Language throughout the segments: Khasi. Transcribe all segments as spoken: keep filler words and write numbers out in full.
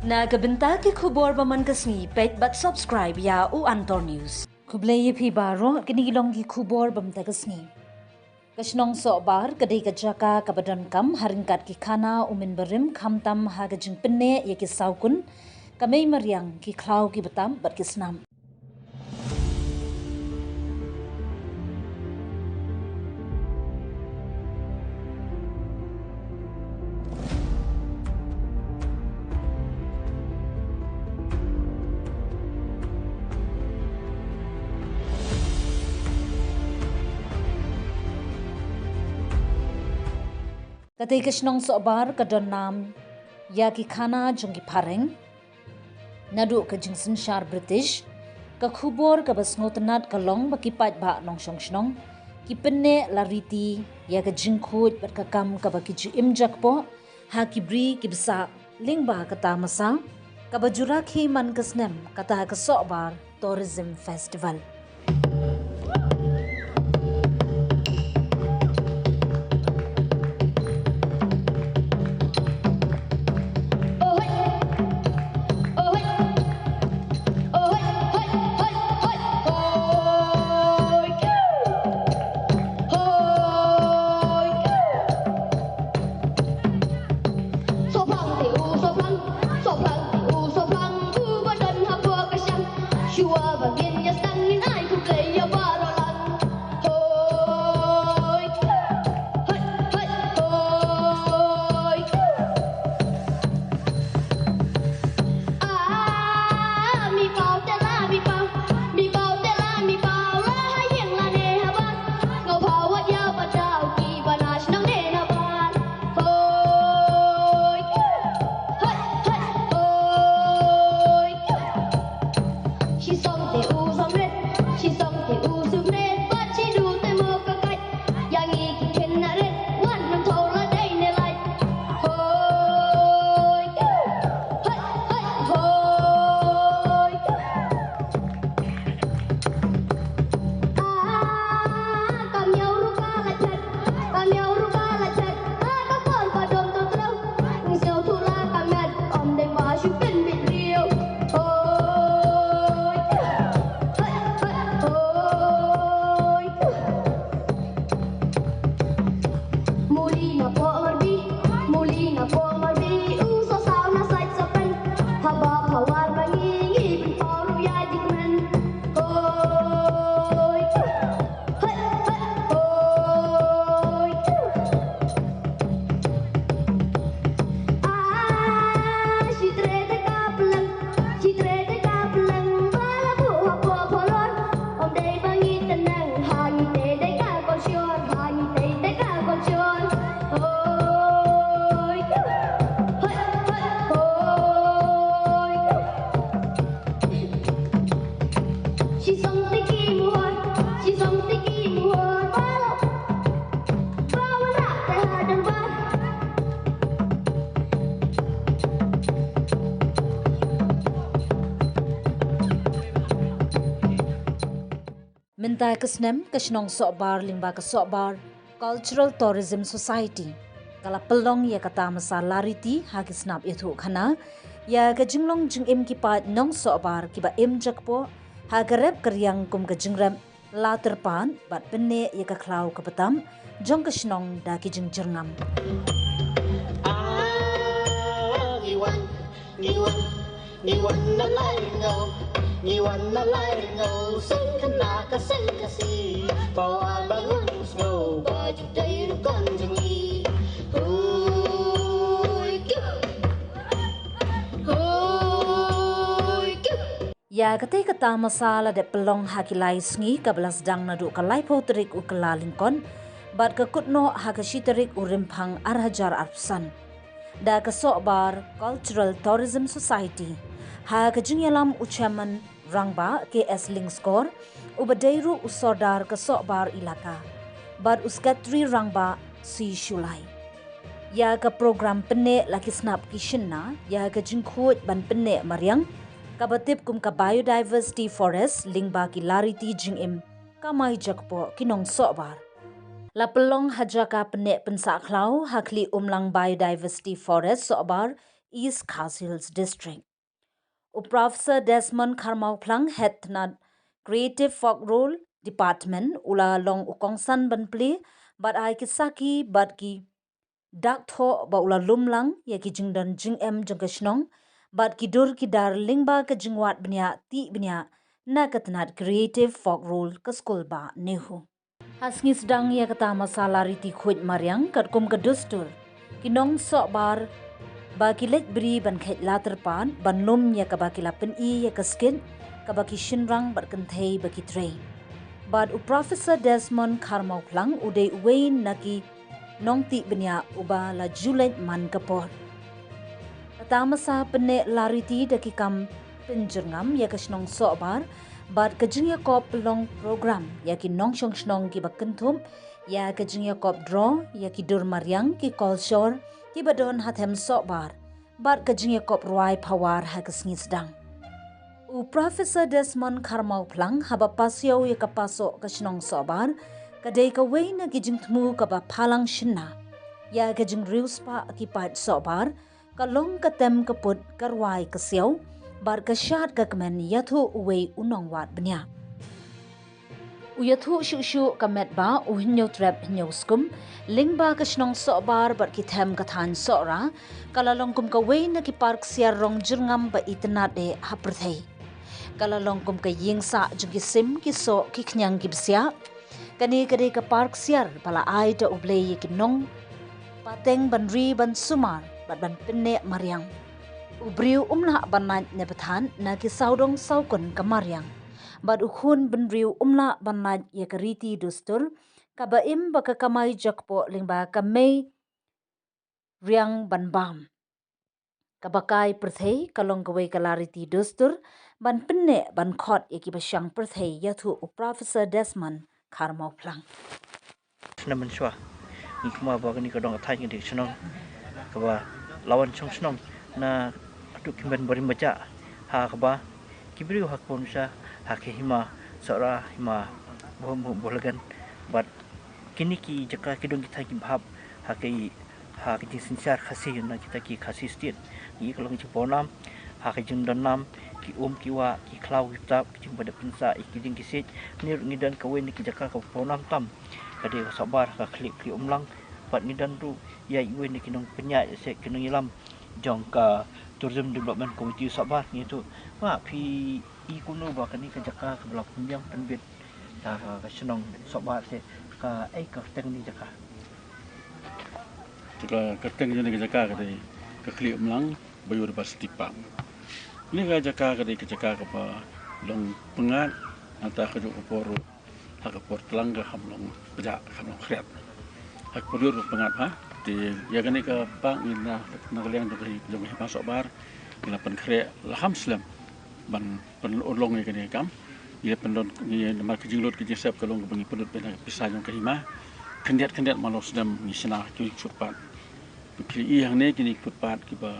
Na ka bynta ki khubor ba man ka sngi, peit bad subscribe ïa U Antor News. Khublei ïa phi baroh, kine ki long ki khubor ba mynta ka sngi. Ka shnong Sohbar ka dei ka jaka kaba donkam ha ryngkat ki khana u mynbarim, khamtam ha ka jingpynneh ïa ki sawkun, ka mei mariang, ki khlaw ki btam bad ki snam. Katei ka shnong Sohbar ka don nam ïa ki khana jong ki phareng. Naduh ka jingsynshar British, ka khubor kaba sngewtynnad ka long ba ki paidbah nongshong shnong ki pynneh la riti ïa ka jingkhuid bad ka kam kaba ki ju im jakpoh ha ki bri ki bsah lyngba ka tamasa kaba ju rakhe man ka snem, kata ka Sohbar Tourism Festival. Soplang te u soplang, soplang te u soplang, u ba don hapoh ka shang. Shuwa ba ngin ïa sdang ngin ai khublei ïa baroh lang. Hoi, hoi, hoi, hoi. Ah, mi pau te la mi pau, mi pau te la mi pau, la ha ïing la ne ha ban. Ngau pau wat ïa ba dau ki ba na shnong ne na ban. Hoi, hoi, hoi, hoi. Shi song te u song ret, shi song te u song ret, bad shi du te mo ka kai. Ïa ngi ki khynnah ret, wan nang thaw la dei ne lai. Hoi, hoi, hoi, hoi. Ah, kam ïau ruh ka la chat, kam ïau ruh ka la chat. Ah, ka por ba dom to trau, ung sñiaw thuh la ka met, om dei ba shu pynbit riew. Hoi, hoi, hoi, hoi. Muli na poh Marbi, muli na poh Marbi, u sa saw na sait sa pen. Haba phawar ba ngi ngi pynpaw ruh ïa jingkmen. Hoi, hoi, hoi, hoi. Ah, shi tre te ka plang, shi tre te ka plang, ba la buh hapoh pholor. Om dei ba ngi tnang, ha ngi te dei ka kolshor, ha ngi te dei ka kolshor. Hoi, hoi, hoi, hoi. Shi song te ki muhor, shi song te ki muhor, ba la, ba la rah te ha dorbar. Mynta ka snem ka shnong Sohbar lyngba ka Sohbar Cultural Tourism Society ka la pynlong ïa ka tamasa la riti ha ki snap ïathuhkhana ïa ka jinglong jingim ki paid nong Sohbar kiba im jakpoh ha ka rep ka riang kum ka jingrep la tyrpad bad pynneh ïa ka khlaw ka btam jong ka shnong da ki jingjyrngam. Ah, ngi wan, ngi wan, ngi wan na lai rngaw, ngi wan na lai rngaw, seng khynnah ka seng Khasi, pawa ba ngan sngew ba ju dei rukom jong ngi. Hoi, kip. Hoi, kip. Ïa katei ka tamasa la dep pynlong ha ki lai sngi kaba la sdang naduh ka laiphew tarik u Kyllalyngkot bad ka kut noh ha ka shi tarik u Rymphang ar hajar arphew san. Da ka Sohbar Cultural Tourism Society ha ka jingïalam u Chairman Rangbah K S Lyngskor, uba dei ruh u Sordar ka Sohbar Elaka, bad u Secretary Rangbah C Shullai. Ïa ka program pynneh la ki snap ki shynna ïa ka jingkhuid ban pynneh mariang kaba tip kum ka Biodiversity Forest lyngba ki la riti jingim kamai jakpoh ki nong Sohbar. La pynlong ha jaka pynneh pynsah khlaw ha Khlieh Umlang Biodiversity Forest Sohbar East Khasi Hills District. U Professor Desmond Kharmawphlang, Head Tnat Creative Folk Role Department, u la long u kongsan ban plie bad ai ki sakhi bad ki dak thoh ba u la lum lang ïa ki jingdon jingem jong ka shnong bad ki dur ki dar lyngba ka jingwad bniah tih bniah na ka tnat Creative Folk Role ka skul bah NEHU. Ha sngi sdang ïa ka tamasa la riti khuid mariang katkum ka dustur, ki nong Sohbar ba ki leit bri ban kheit la tyrpad ban lum ïa kaba ki la pyni ïa ka skit kaba ki shynrang bad kynthei ba ki trei. Bad u Professor Desmond Kharmawphlang u dei uwei na ki nong tih bniah uba la ju leit man ka por. Ka tamasa pynneh la riti da ki kam pynjyrngam ïa ka shnong Sohbar bad ka jingïakop pynlong program ïa ki nongshong shnong kiba kynthup ïa ka jingïakop draw ïa ki dur mariang, ki kolshor kiba don ha them Sohbar bad ka jingïakop rwai phawar ha ka sngi sdang. U Professor Desmond Kharmawphlang haba pasiaw ïa ka pasoh ka shnong Sohbar, ka dei kawei na ki jingthmu kaba phalang shynna ïa ka jingriewspah ki paid Sohbar, ka long ka tem ka put, ka rwai ka siaw bad ka shad ka kmen ïathuh uwei u nongwad bniah. U ïathuh shuh shuh ka met ba u Hynñiewtrep Hynñiewskum lyngba ka shnong Sohbar bad ki them ka thaiñ Sohra, ka la long kum kawei na ki par ksiar rong jyrngam ba itynnad eh ha pyrthei. Ka la long kum ka ïing sah jong ki sim, ki soh, ki khñiang, ki bsiah. Kane ka dei ka par ksiar ba la ai da U Blei ïa ki nong pateng ban ri ban sumar bad ban pynneh mariang. U briew um lah ban lait ne ba thad na ki sawdong sawkun ka mariang. Bad u khun bynriew um lah ban lait ïa ka riti dustur kaba im ba ka kamai jakpoh lyngba ka mei riang ban bam. Kaba kai pyrthei ka long kawei ka la riti dustur ban pynneh ban khot ïa kiba shang pyrthei, ïathuh u Professor Desmond Kharmawphlang. Snem mynshuwa ngi khmih ba kane ka dong ka thaiñ ka dei ka shnong kaba la wan shong shnong na atu ki hynmen ba rim ba jah, ha kaba ki briew ha ka pyrsa ha ka hima Sohra, hima Boh-, Boh-, Bohlagan, bad kine ki jaka ki dong ki thaiñ ki bhap ha ki, ha ki jingsynshar Khasi na kita ki Khasi State. Ngi ka long ki jingpawnam ha ki jingdonnam, ki um ki wah, ki khlaw ki btap, ki jingpyndep pynsah, ki jingkisiej. Ngi ruh ngi don kawei na ki jaka kaba pawnam tam, ka dei ka Sohbar, ka Khlieh, Khlieh Umlang. Bad ngi don ruh ïa iwei na ki nongpynïaid, ïa se ki nongïalam jong ka Tourism Development Committee Sohbar. Ngi ïathuh, ma phi i kumno ba kane ka jaka kaba la pynbiang pynbit da ka, ka shnong Sohbar, se kaei ka kyrteng kane ka jaka? Ka kyrteng jong kane ka jaka ka dei ka Khlieh Umlang Biodiversity Park. Kane ka jaka ka dei ka jaka kaba long pyngngad, nangta kajuh ka por ruh ha ka por tlang ka kham long pjah, ka kham long khriat. Ha ka por ïoh ruh pyngngad ha. Te ïa kane ka park ngi na, na ka liang jong ka, jong ka hima Sohbar ngi la pynkhreh la kham slem ban pynurlong ïa kane ka kam. Ngi la pynlong, ngi namar ka jinglut ka jingsep ka long kaba ngi pynlut beit na ka pisa jong ka hima. Khyndiat khyndiat man la u snem ngi shna ki footpath. Phi i hangne kine ki footpath kiba,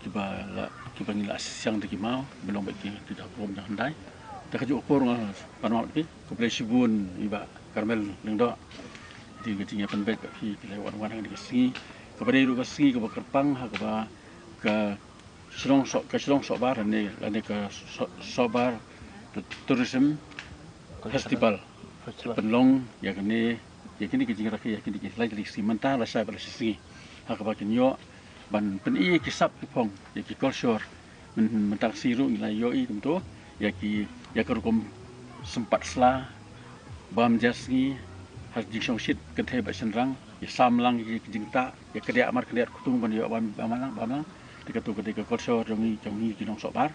kiba la, kiba ngi la siang da ki maw, ba long beit ki, ki da burom jong hyndai. Te kajuh ka por nga pan map phi, khublei shibun i Bah Carmel Lyngdoh. Dei ka jingïapynbeit bad phi, ki la wan wan ha kane ka sngi. Kaba dei ruh ka sngi kaba kyrpang ha kaba ka shnong Soh-, ka shnong Sohbar lane, lane ka Soh-, Sohbar Tourism Festival. Festival. Pynlong ïa kane, ïa kine ki jingrakhe, ïa kine ki lai tylli ki sngi, mynta lashai bad lashisngi. Ha kaba kin ïoh ban pyni ïa ki sap ki phong, ïa ki kolshor. Myn-, mynta ka sngi ruh ngi la ïohi kumto ïa ki, ïa ka rukom sympat sla, bam ja sngi, ha jingshongshit kynthei bad shynrang, ïa sam lang ïa ki jingtah, ïa kdiah mar kdiah ktung ban ïoh bam, bam lang, bam lang. Te kato ka dei ka kolshor jong ngi, jong ngi ki nong Sohbar.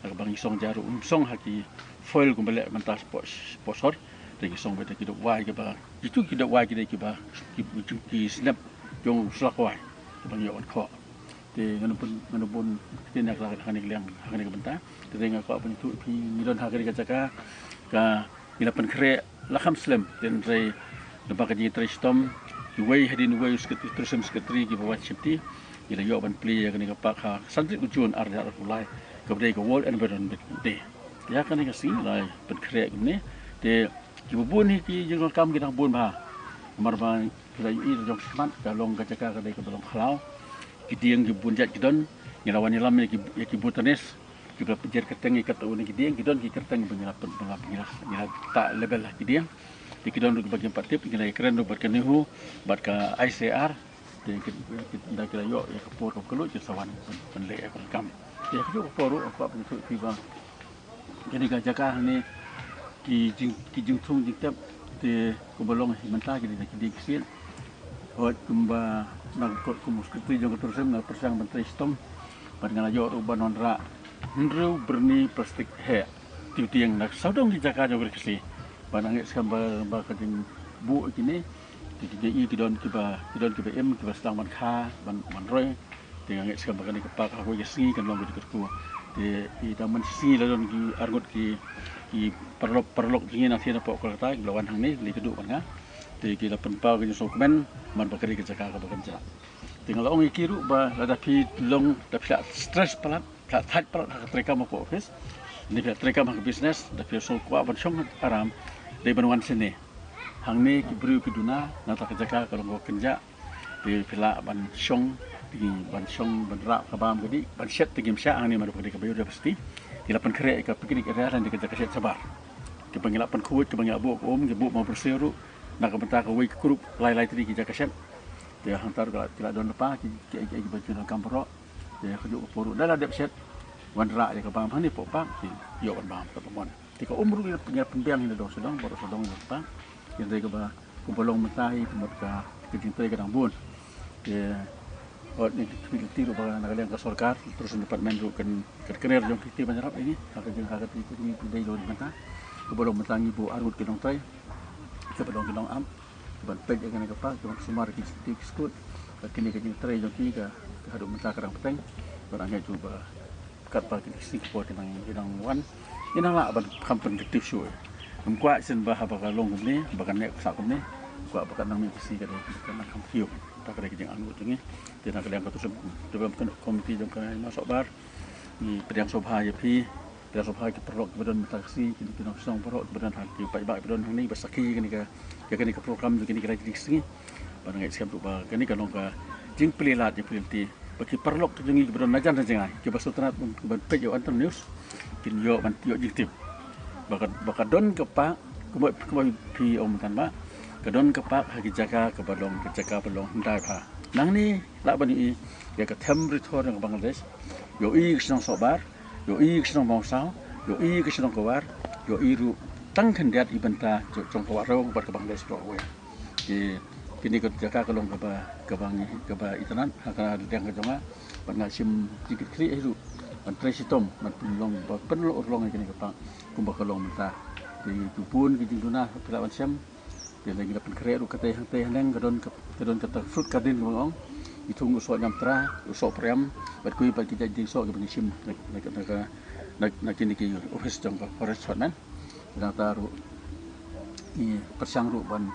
Ha kaba ngi song jaroh, ym song ha ki foil kumba leh mynta shapoh, shapoh sor. Te ngi song beit da ki dok wai kiba, kitu ki dok wai ki dei kiba, ki, ki, ki snep jong u sla kwai. Kaba ngi ïoh ban khoh. Te ngan bun, ngan bun ktien ha kane ka liang, ha kane ka bynta. Te nga kwah ban ïathuh ïa phi, ngi don ha kane ka jaka ka, ngi la pynkhreh la kham slem, te hynrei lyngba ka jingtrei shitom, iwei hadien iwei u secretary, tourism secretary kiba wan shimti, ngi la ïoh ban plie ïa kane ka park ha ka san tarik u Jun ar hajar arphew lai, kaba dei ka World Environment Day. Ïa kane ka sngi la pynkhreh kumne, te kiba bun hi ki jingdonkam ki dang bun bha. Namar ba phi la ïohi da jong ki khmat, ka long ka jaka ka dei kaba long khlaw. Ki dieng ki bun jait ki don, ngi la wan ïalam ïa ki, ïa ki Bhutanese, ki ba pynjur kyrteng ïa katto katne ki dieng, ki don ki kyrteng ba ngi la pyn, ba ngi la, ngi la, ngi la tah label ha ki dieng. Te ki don ruh kiba kim pat tip, ngi la ïakren ruh bad ka NEHU, bad ka I C R, te ki, ki, ynda ki la ïoh ïa ka por kaba kylluid, ki sa wan pyn, pynleh ïa ka kam. Te ha kajuh ka por ruh, nga kwah ban ïathuh ïa phi ba kane ka jaka hangne, ki jing, ki jingthung jingtep, te kumba long hi mynta, ki dei na ki dieng ki siej. Hooid, kumba na ka kot kum u Secretary jong ka tourism, nga pyrshang ban trei shitom bad nga la ïoh ruh ban wanrah hynriew byrni plastik heh tiw tieng na sawdong ki jaka jong ka Ri Khasi. Bad nga ngeit skhem ba, ba ka jingbuh kine, te ki jingïohi ki don kiba, ki don kiba im, kiba sdang ban kha, ban, ban roi. Te nga ngeit skhem ba kane ka park ha kawei ka sngi kan long kaba kyrkhu. Te i dang man shi sngi la don ki arngut ki, ki paralok, paralok jong ngi na sien hapoh Kolkata, ki la wan hangne, ki la ïakynduh bad nga. Te ki la pynpaw ka jingsngewkmen, man ba ka dei ka jaka kaba kynjah. Te nga la ong ïa ki ruh ba lada phi long, da phi la stress palat, phi la thait palat ha ka treikam hapoh office, ne phi la treikam ha ka business, da phi sngew kwah ban shong aram, dei ban wan shane. Hangne ki briew ki duna, nangta ka jaka ka long kaba kynjah. Te phi lah ban shong, te ban shong, ban rah ka bam ka dih, ban shet te ngim shah hangne, namar ba ka dei ka biodiversity. Ki la pynkhreh ïa ka picnic area lane ka jaka shet shabar. Kiba ngi la pynkhuid, kiba ngi la buh ka um, ki buh mawbyrsiew ruh na ka bynta kawei ka group, lai lai tylli ki jaka shet. Te hangta ruh ki la, ki la don lypa ki, ki, ki, kiba ki donkam baroh. Te ha kajuh ka por ruh, da la dep shet, wanrah ïa ka bam hangne hapoh park, te ïoh ban bam, ka bam wan. Te ka um ruh ngi la pynbiang hi na dong sha dong, baroh sha dong ïa ka park. Hynrei kaba kumba long mynta hi, ka mut ka, ka jingtrei ka dang bun. Te hooid, ngi khmih lynti ruh ba na ka liang ka sorkar, tourism department ruh kan, kan kner jong ki te ban ïarap ïa ngi ha ka jing, ha ka jingtrei kaba dei long mynta. Kaba long mynta ngi buh arngut ki nongtrei, kiba long ki nongap, kiban peit ïa kane ka park, kiban sumar ki jingtrei ki skud. Ka kine ka jingtrei jong ki ka, ka haduh mynta ka dang bteng. Bad nga ngeit ruh ba katba kine ki sngi ki por ki nang, ki nang wan, ngi nang lah ban kham pynkyntiew shuh. Ngam kwah shen ba haba ka long kumne, ba kan neh ka sah kumne, kwah ba kan nang mih ki sngi ka dei, kan nang kham kiew. Te ka dei ka jingarngut jong ngi. Te na ka liang ka tourism development committee jong ka Hima Sohbar, ngi pdiang sngewbha ïa phi, pdiang sngewbha ki paralok kiba don mynta ka sngi, kine ki nongshnong baroh kiba don ha, ki paidbah kiba don hangne, ba sakhi ïa kane ka, ïa kane ka program jong kine ki lai tylli ki sngi. Bad nga ngeit skhem ruh ba kane kan long ka jingplie lad, jingplie lynti ba ki paralok ki jong ngi kiba don na jan na jngai, kiba sngewtynnat ban, ban peit ïa u Anthem News, kin ïoh ban ïoh jingtip ba ka, ba ka don ka park, kumba, kumba phi ong mynta ba ka don ka park ha ki jaka kaba long, ki jaka ba long hyndai bha. Nangne lah ban ïohi ïa ka Them Rithor jong ka Bangladesh, ïohi ka shnong Sohbar, ïohi ka shnong Mawsaw, ïohi ka shnong Kwar, ïohi ruh tang khyndiat i bynta jong, jong ka Wah Rew bad ka Bangladesh baroh kawei. Te kine ki jaka ka long kaba, kaba ngi, kaba itynnad ha ka liang ka jong nga. Bad nga shim jingkitkhlieh hi ruh ban trei shitom ban pynlong, ban pynlong urlong ïa kine ki park kumba ka long mynta. Te ki bun ki jingduna phi lah ban shem. Te lada ngi la pynkhreh ruh katei hangtei haneng, ka don ka, ka don kata fruit garden kaba nga ong. Ngi thung u soh niamtra, u soh priam, bad kiwei pat ki jait dieng soh kiba ngi shim na, na, na, na, na kine ki office jong ka forest department. Nangta ruh ngi pyrshang ruh ban,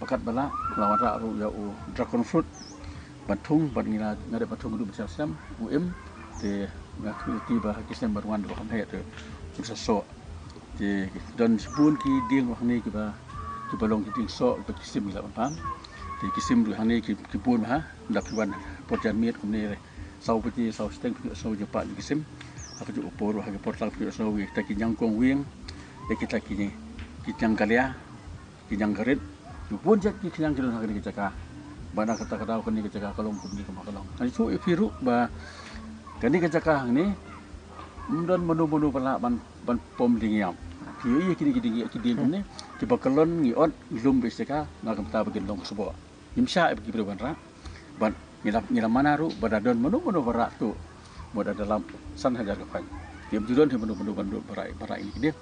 ba kat ba lah, la wanrah ruh ïa u dragon fruit ban thung, bad ngi la, nga dep ban thung haduh ba shem, u im. Te nga khmih lynti ba ha ki snem ban wan ruh kam heh te un sa soh. Te don shibun ki dieng ruh hangne kiba, kiba long ki dieng soh, kiba ki sim ngi lah ban bam. Te ki sim ruh hangne ki, ki bun bha, ynda phi wan por janmiet kumne, saw baje, saw shiteng phi ïohsngew jingpah jong ki sim. Ha kajuh ka por ruh ha ki por tlang phi ïohsngew ïa kita ki ñiangkong wieng, ïa kita ki, ki ñiangkalia, ki ñiangkarit. Ki bun jait ki khñiang ki don ha kane ka jaka. Bad na kata ka daw kane ka jaka ka long kumne kumba ka long. Nga ïathuh ïa phi ruh ba kane ka jaka hangne ym don mano mano ba lah ban, ban pom dieng ïap. Phi ïohi ïa kine ki dieng, ki dieng kumne kiba kyllon, ngi ot, ngi lum beit sha ka, na ka bynta ba kin long ka sboh. Ngim shah ïa ki briew ban rah. Bad ngi la, ngi la mana ruh ba da don mano mano ba rah tuh, mut da lap san hajar ka phain. Ngim ju don hi mano mano ban, ban rah, ban rah ïa kine ki dieng.